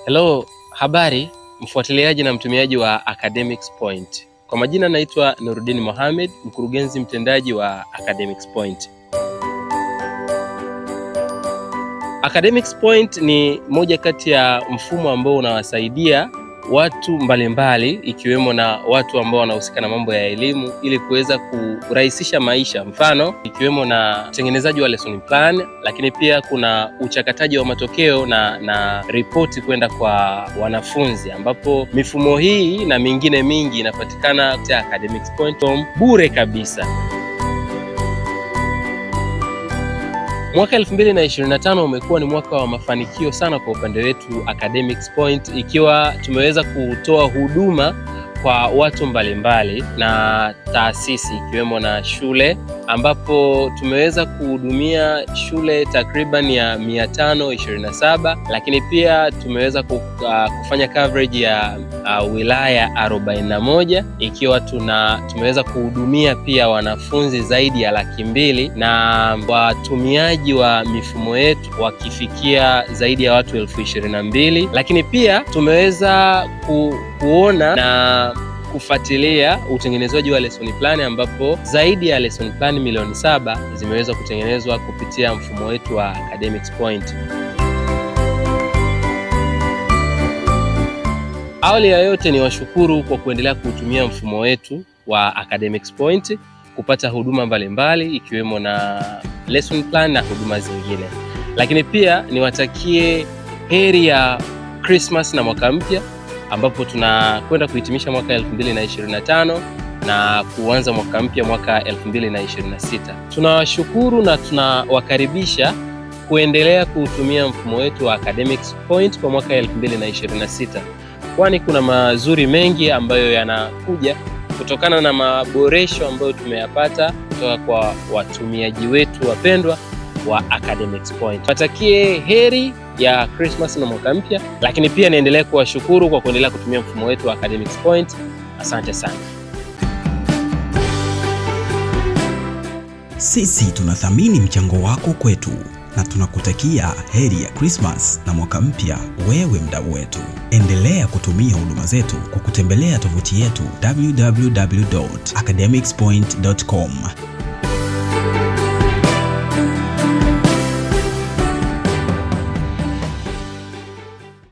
Hello, habari mfuatiliaji na mtumiaji wa Academics Point. Kwa majina naitwa Nurdin Mohamed, mkurugenzi mtendaji wa Academics Point. Academics Point ni moja kati ya mfumo ambao unawasaidia watu mbalimbali ikiwemo na watu ambao wanahusika na mambo ya elimu ili kuweza kurahisisha maisha, mfano ikiwemo na utengenezaji wa lesson plan, lakini pia kuna uchakataji wa matokeo na ripoti kwenda kwa wanafunzi, ambapo mifumo hii na mingine mingi inapatikana kupitia academicspoint.com bure kabisa. Mwaka 2025 umekuwa ni mwaka wa mafanikio sana kwa upande wetu Academics Point, ikiwa tumeweza kutoa huduma kwa watu mbalimbali na taasisi ikiwemo na shule, ambapo tumeweza kuhudumia shule takriban ya 527, lakini pia tumeweza kufanya coverage ya wilaya 41, ikiwa tumeweza kuhudumia pia wanafunzi zaidi ya 200,000 na watumiaji wa mifumo yetu wakifikia zaidi ya watu 22,000, lakini pia tumeweza kuona na kufuatilia utengenezwaji wa lesson plan, ambapo zaidi ya lesson plan milioni 7 zimeweza kutengenezwa kupitia mfumo wetu wa Academics Point. Awali ya yote ni washukuru kwa kuendelea kuutumia mfumo wetu wa Academics Point kupata huduma mbalimbali ikiwemo na lesson plan na huduma zingine, lakini pia niwatakie heri ya Christmas na mwaka mpya, ambapo tunakwenda kuhitimisha mwaka 2025 na kuanza mwaka mpya mwaka 2026. Tunawashukuru na tunawakaribisha kuendelea kuutumia mfumo wetu wa Academics Point kwa mwaka 2026, kwani kuna mazuri mengi ambayo yanakuja kutokana na maboresho ambayo tumeyapata kutoka kwa watumiaji wetu wapendwa wa Academics Point. Watakie heri ya Christmas na mwaka mpya, lakini pia niendelee kuwashukuru kwa kuendelea kutumia mfumo wetu wa Academics Point. Asante sana. Sisi tunathamini mchango wako kwetu na tunakutakia heri ya Christmas na mwaka mpya, wewe mdau wetu. Endelea kutumia huduma zetu kwa kutembelea tovuti yetu www.academicspoint.com.